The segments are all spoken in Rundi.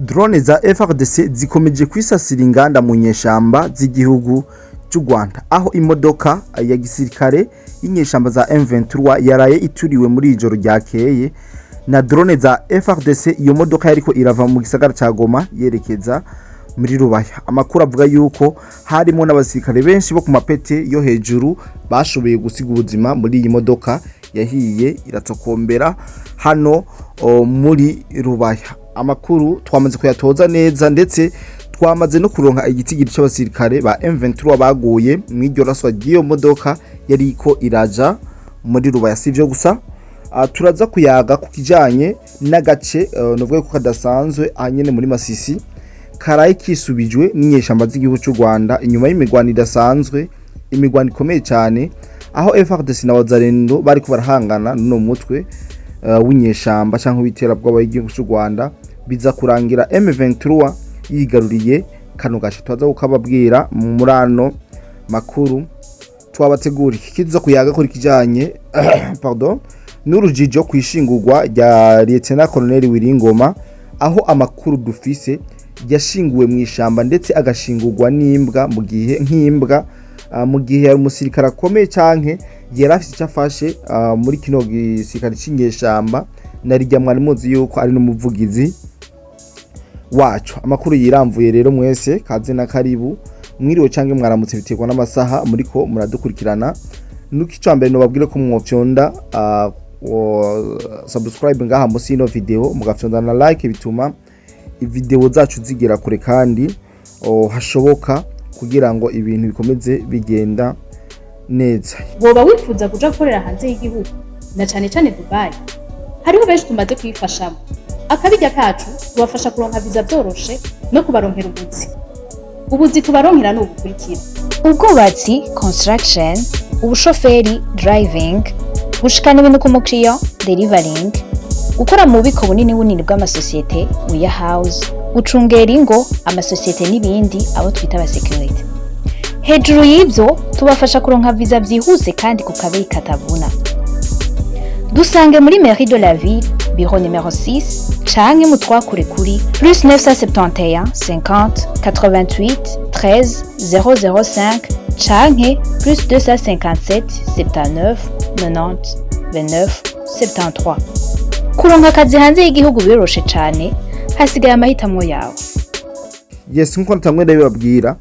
Drone za FARDC zikomeje kwisasira inganda mu nyeshamba z'igihugu cy'u Rwanda, aho imodoka ya gisirikare y'inyeshamba za M23 yaraye ituriwe muri ijoro ryakeye na drone za FARDC. Iyo modoka yariko irava mu gisagara ca Goma yerekeza muri Rubaya. Amakuru avuga yuko harimo n'abasirikare benshi bo ku mapete yo hejuru bashoboye gusiga ubuzima muri iyi modoka yahiye iratokombera hano muri Rubaya. Amakuru twamaze kuyatoza neza, ndetse twamaze no kuronka igitigiri c'abasirikare ba M23 baguye mw'iryo raswa ry'iyo modoka yariko iraja muri Rubaya. Sivyo gusa, turaza kuyaga ku kijanye n'agace novuga ko kadasanzwe ahanyene muri Masisi karaye kisubijwe n'inyeshamba z'igihugu cy'u Rwanda inyuma y'imigwano idasanzwe, imigwano ikomeye cyane, aho FARDC na Wazalendo bariko barahangana n'uno mutwe w'inyeshamba cyangwa w'iterabwoba w'igihugu cy'u Rwanda, biza kurangira M23 yigaruriye kano gace. Twaza kukababwira muri ano makuru twabateguriye. Kiza kuyaga kuri kijanye, pardon, n'urujijo kwishingurwa rya Lieutenant Colonel Wiringoma, aho amakuru dufise yashinguwe mu ishamba ndetse agashingurwa n'imbwa mu gihe nk'imbwa, mu gihe yari umusirikare akomeye canke yari afise icyo afashe muri kino gisirikare c'inyeshamba, na rijya mwari muzi yuko ari n'umuvugizi wacu. Amakuru yiramvuye rero, mwese kaze na karibu, mwiriwe canke mwaramutse, biterwa n'amasaha muriko muradukurikirana. Nuko icya mbere nobabwire ko mwofyonda subscribe ngaha musi y'ino video, mugafyonda na like, bituma video zacu zigera kure kandi hashoboka kugira ngo ibintu bikomeze bigenda neza. Woba wifuza kuja gukorera hanze y'igihugu, na cane cane Dubai? Hariho benshi tumaze kuyifashamo. Akabirya kacu tubafasha kuronka viza vyoroshe no kubaronkera ubuzi. Ubuzi tubaronkera ni ubukurikira: ubwubatsi, construction, ubushoferi, driving, gushikana ibintu ku mukiriya, delivering, gukora mu bubiko bunini bunini bw'amasosiyete, warehouse, gucungera ingo, amasosiyete n'ibindi, abo twita abasécurité. Hejuru y'ibyo, tubafasha kuronka viza byihuse kandi ku kabeyi katavuna. Dusange muri mairie de la ville, bureau numéro 6, canke mutwakure kuri plus 971 50 88 13 005 canke plus 257 79 90 29 73. Kuronka akazi hanze y'igihugu biroroshe cane, hasigaye amahitamo yawe. Yes, nkuko natamwe ndabibabwira,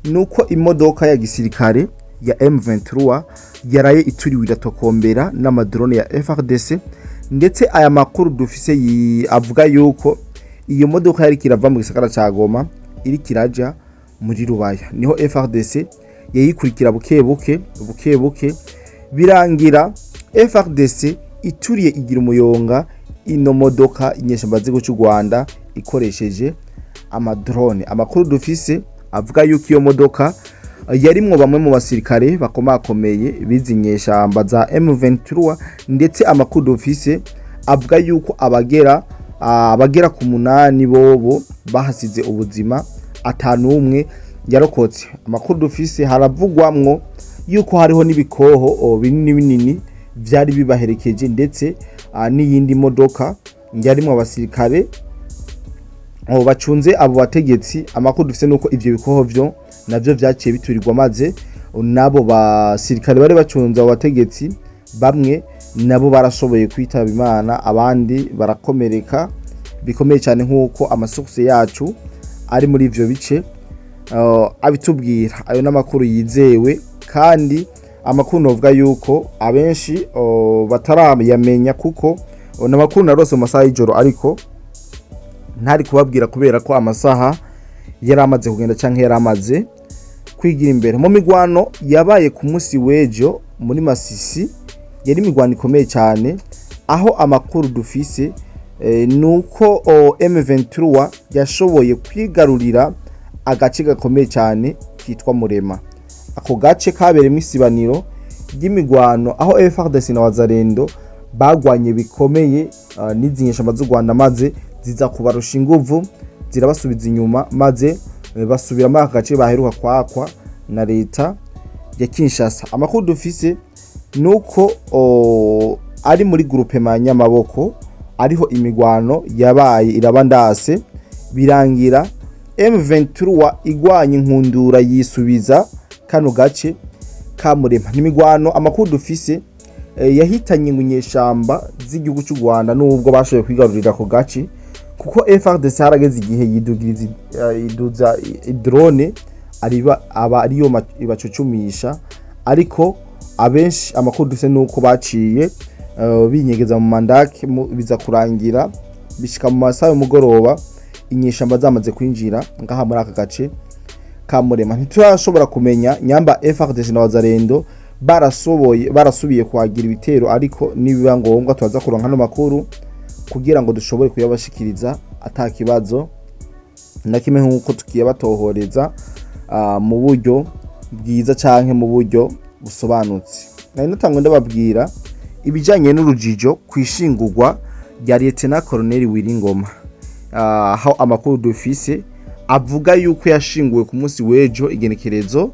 nuko imodoka ya gisirikare ya M23 yaraye ituriwe iratokombera n'amadrone ya FARDC, ndetse aya makuru dufise avuga yuko iyo modoka yari kirava mu gisagara ca Goma iri kiraja muri Rubaya, niho FARDC yayikurikira buke buke buke buke, birangira FARDC ituriye igira umuyonga ino modoka inyeshamba z'igihugu cy'u Rwanda ikoresheje amadrone. Amakuru dufise avuga yuko iyo modoka yarimwo bamwe mu basirikare bakomakomeye bizi inyeshamba za M23, ndetse amakuru dufise avuga yuko abagera ku 8 bobo bahasize ubuzima, atanumwe yarokotse. Amakuru dufise, haravugwamwo yuko hariho n'ibikoho binini binini vyari bibaherekeje, ndetse n'iyindi modoka yarimwo abasirikare abo bacunze abo bategetsi. Amakuru dufise nuko ivyo bikoho vyo navyo vyaciye biturirwa, maze nabo basirikare bari bacunze abo bategetsi bamwe nabo barashoboye kwitaba Imana, abandi barakomereka bikomeye cyane, nk'uko amasource yacu ari muri ivyo bice abitubwira. Ayo n'amakuru yizewe, kandi amakuru novuga yuko abenshi batarayamenya, kuko n'amakuru narose mu masaha y'ijoro, ariko ntari kubabwira kubera ko amasaha yari amaze kugenda canke yari amaze kwigira imbere. Mu migwano yabaye ku munsi w'ejo muri Masisi, yari imigwano ikomeye cyane, aho amakuru dufise nuko M23 yashoboye kwigarurira agace gakomeye cyane kitwa Murema. Ako gace kabereyemo isibaniro ry'imigwano, aho FARDC na Wazalendo bagwanye bikomeye n'izi nyeshamba z'u Rwanda, maze ziza kubarusha inguvu, zirabasubiza inyuma, maze basubira muri aka gace baheruka kwakwa na leta ya Kinshasa. Amakuru dufise nuko ari muri groupement Nyamaboko ariho imigwano yabaye iraba ndase. Birangira M23 igwanya inkundura, yisubiza kano gace ka Murema. N'imigwano amakuru dufise yahitanye inyeshamba z'igihugu cy'u Rwanda, nubwo bashoboye kwigarurira ako gace, kuko FARDC harageze igihe yidugiriza, iduza drone, ariba aba ariyo ibacucumisha. Ariko abenshi amakuru dufise nuko baciye binyegeza mu mandake, biza kurangira bishika mu masaha y'umugoroba inyeshamba zamaze kwinjira ngaha muri aka gace ka Murema. Ntiturashobora kumenya nyamba FARDC na Wazalendo barasoboye barasubiye kuhagira ibitero, ariko nibiba ngombwa turaza kuronka ano makuru kugira ngo dushobore kuyabashikiriza ata kibazo na kimwe, nk'uko tukiyabatohoreza mu buryo bwiza canke mu buryo busobanutse. Nari natangwe ndababwira ibijanye n'urujijo kwishingurwa rya Lieutenant Colonel Willy Ngoma, aho amakuru dufise avuga yuko yashinguwe ku munsi w'ejo, igenekerezo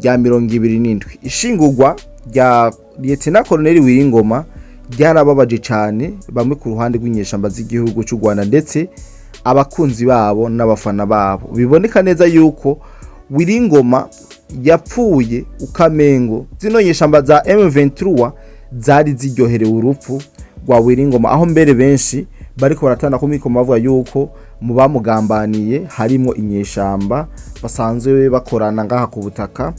rya 27. Ishingurwa rya Lieutenant Colonel Willy Ngoma ryarababaje cyane bamwe ku ruhande rw'inyeshamba z'igihugu cy'u Rwanda, ndetse abakunzi babo n'abafana babo. Biboneka neza yuko Willy Ngoma yapfuye ukamengo zino nyeshamba za M23 zari ziryoherewe urupfu rwa Willy Ngoma, aho mbere benshi bariko baratana ku mikoma bavuga yuko mu bamugambaniye harimo inyeshamba basanzwe bakorana ngaha ku butaka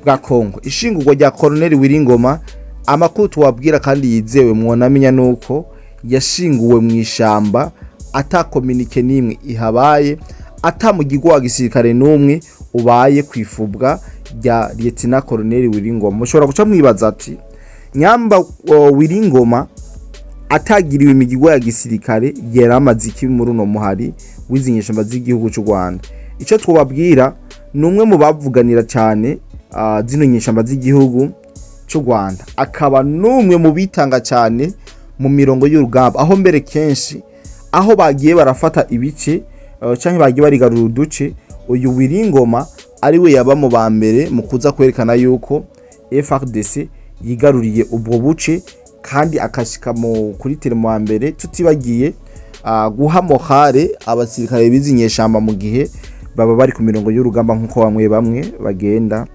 bwa Kongo. Ishingurwa rya Colonel Willy Ngoma, amakuru tuwabwira kandi yizewe mwonamenya nuko yashinguwe mu ishamba, ata communiqué n'imwe ihabaye, ata mugirwa wa gisirikare n'umwe ubaye kwifubwa rya Lieutenant Colonel Willy Ngoma. Mushobora guca mwibaza ati nyamba Willy Ngoma atagiriwe imigirwa ya gisirikare, yari amaze iki muri uno muhari w'izi nyeshamba z'igihugu cy'u Rwanda? Icyo twababwira ni umwe mu bavuganira cyane zino nyeshamba z'igihugu cy'u Rwanda, akaba n'umwe mu bitanga cyane mu mirongo y'urugamba, aho mbere kenshi aho bagiye barafata ibice canke bagiye barigarura uduce, uyu Willy Ngoma ari we yaba mu ba mbere mu kuza kwerekana yuko FARDC yigaruriye ubwo buce, kandi akashika mu kuri terrain wa mbere, tutibagiye guha morale abasirikare bizi nyeshamba mu gihe baba bari ku mirongo y'urugamba, nk'uko bamwe bamwe bagenda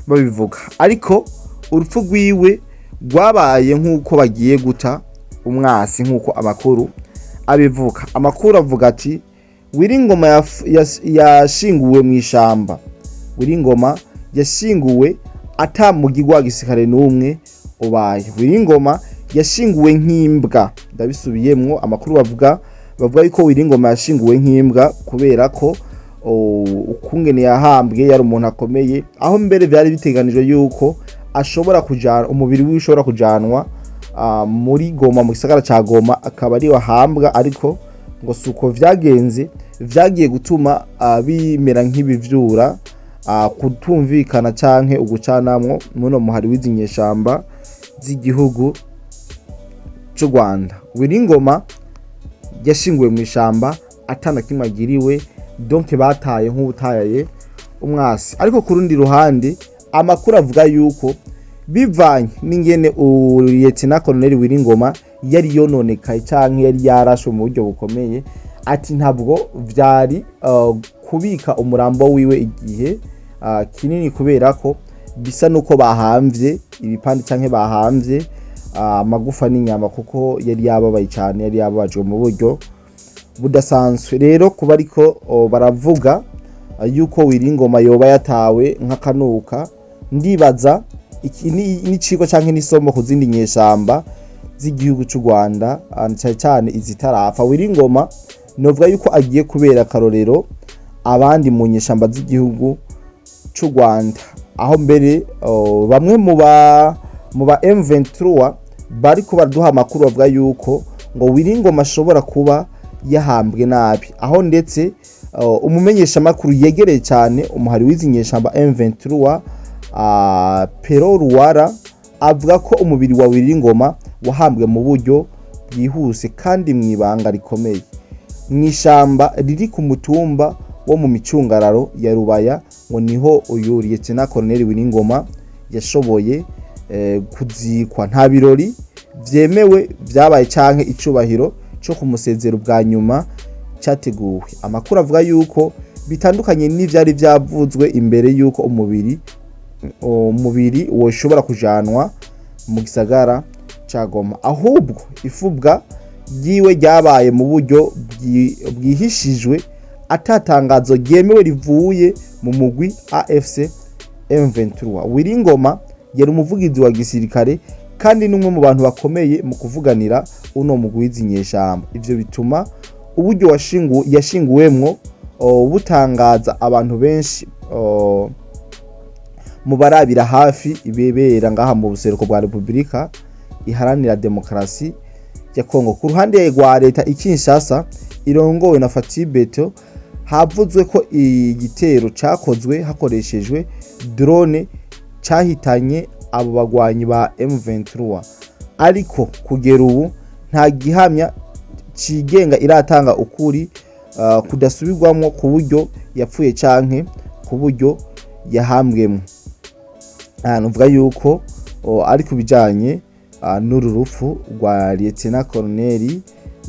babivuga. Ariko urupfu rwiwe rwabaye nk'uko bagiye guta umwasi, nk'uko amakuru abivuga. Amakuru avuga ati Willy Ngoma yashinguwe mu ishamba. Willy Ngoma yashinguwe ata mugirwa wa gisirikare n'umwe ubaye. Willy Ngoma yashinguwe nk'imbwa. Ndabisubiyemwo, amakuru bavuga yuko Willy Ngoma yashinguwe nk'imbwa, kubera ko ukungene yahambwe yari umuntu akomeye, aho mbere byari biteganijwe yuko ashobora kujana umubiri wiwe ushobora kujanwa muri Goma, mu gisagara ca Goma, akaba ari wahambwa. Ariko ngo suko vyagenze, vyagiye gutuma bimera nk'ibivyura kutumvikana canke ugucanamwo muno muhari w'izi nyeshamba z'igihugu c'u Rwanda. Willy Ngoma yashinguwe mu ishamba atana kimwe agiriwe, donc bataye nk'ubutaye umwasi. Ariko ku rundi ruhande amakuru avuga yuko bivanye n'ingene Lieutenant Colonel Willy Ngoma yari yononekaye canke yari yarashwe mu buryo bukomeye, ati ntabwo vyari kubika umurambo wiwe igihe kinini, kubera ko bisa nuko bahamvye ibipande canke bahamvye amagufa n'inyama, kuko yari yababaye cyane, yari yababajwe mu buryo budasanzwe. Rero kuba ariko baravuga yuko Willy Ngoma yoba yatawe nk'akanuka, ndibaza iki n'icigwa canke n'isomo ku zindi nyeshamba z'igihugu c'u Rwanda, cane cane izitarapfa. Willy Ngoma novuga yuko agiye kubera akarorero abandi mu nyeshamba z'igihugu c'u Rwanda, aho mbere bamwe mu ba M23 bariko baraduha amakuru bavuga yuko ngo Willy Ngoma ashobora kuba yahambwe nabi, aho ndetse umumenyeshamakuru yegereye cyane umuhari w'izi nyeshamba M23, Pero Ruwara, avuga ko umubiri wa Willy Ngoma wahambwe mu buryo bwihuse kandi mu ibanga rikomeye mu ishamba riri ku mutumba wo mu micungararo ya Rubaya. Ngo niho uyu Lieutenant Colonel Willy Ngoma yashoboye kuzikwa. Nta birori vyemewe vyabaye canke icubahiro co kumusezera ubwa nyuma. cyateguwe. Amakuru avuga yuko bitandukanye n'ivyari vyavuzwe imbere yuko umubiri woshobora kujanwa mu gisagara ca Goma, ahubwo ifubwa ryiwe ryabaye mu buryo bwihishijwe, atatangazo ryemewe rivuye mu mugwi AFC M23. Willy Ngoma yari umuvugizi wa gisirikare kandi n'umwe mu bantu bakomeye mu kuvuganira uno mugwi w'izi nyeshamba. Ivyo bituma uburyo yashinguwemwo butangaza abantu benshi mu barabira hafi ibibera ngaha mu buseruko bwa Repubulika Iharanira Demokarasi ya Kongo. Ku ruhande rwa leta i Kinshasa irongowe na Fatih Beto, havuzwe ko igitero cakozwe hakoreshejwe drone cahitanye abo bagwanyi ba M23, ariko kugera ubu nta gihamya cigenga iratanga ukuri kudasubirwamwo ku buryo yapfuye canke ku buryo yahambwemwo. Nuvuga yuko ari ku bijanye n'uru rupfu rwa Lieutenant Colonel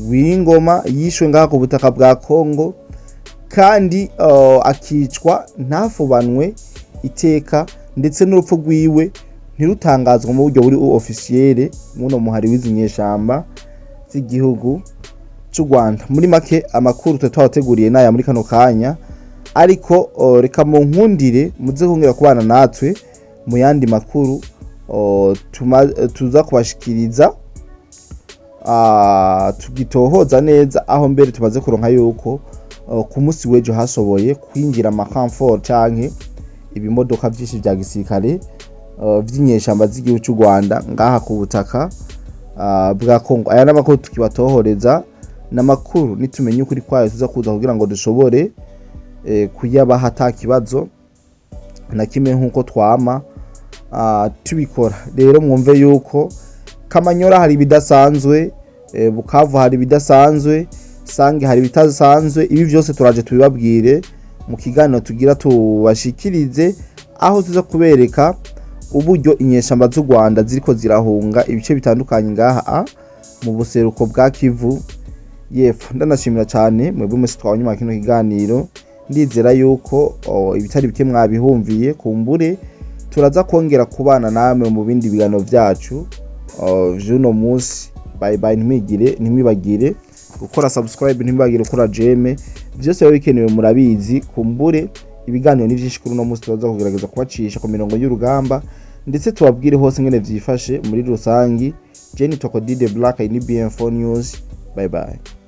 Willy Ngoma yishwe ngaha ku butaka bwa Kongo, kandi akicwa ntafubanwe iteka, ndetse n'urupfu rwiwe ntirutangazwa mu buryo buri officiel muno muhari w'izi nyeshamba z'igihugu c'u Rwanda. Muri make, amakuru twe twabateguriye naya muri kano kanya, ariko reka mu nkundire muze kongera kubana natwe mu yandi makuru tuza kubashikiriza tugitohoza neza, aho mbere tumaze kuronka yuko ku munsi w'ejo hashoboye kwinjira ama renforts canke ibimodoka vyinshi vya gisirikare vy'inyeshamba z'igihugu c'u Rwanda ngaha ku butaka bwa Kongo. Aya n'amakuru tukibatohoreza, n'amakuru nitumenye ukuri kwayo tuza kuza kugira ngo dushobore kuyabaha ata kibazo na kimwe, nk'uko twama tubikora. Rero mwumve yuko Kamanyora hari ibidasanzwe, Bukavu hari ibidasanzwe, Sange hari ibidasanzwe. Ibi byose turaje tubibabwire mu kiganiro tugira tubashikirize, aho tuza kubereka uburyo inyeshamba z'u Rwanda ziriko zirahunga ibice bitandukanye ngaha mu buseruko bwa Kivu y'Epfo. Ndanashimira cyane mwebwe mwese twabonye muri kino kiganiro. Ndizera yuko ibitari bike mwabihumviye. Kumbure turaza kongera kubana namwe mu bindi biganiro vyacu vy'uno munsi. Bye bye. Ntimwibagire gukora subscribe, ntimwibagire gukora j'aime, vyose biba bikenewe murabizi. Kumbure ibiganiro ni vyinshi kuri uno munsi, turaza kugerageza kubacisha ku mirongo y'urugamba, ndetse tubabwire hose ingene vyifashe muri rusangi. Jenny Tokodide Black, ni BM4 News. Bye bye.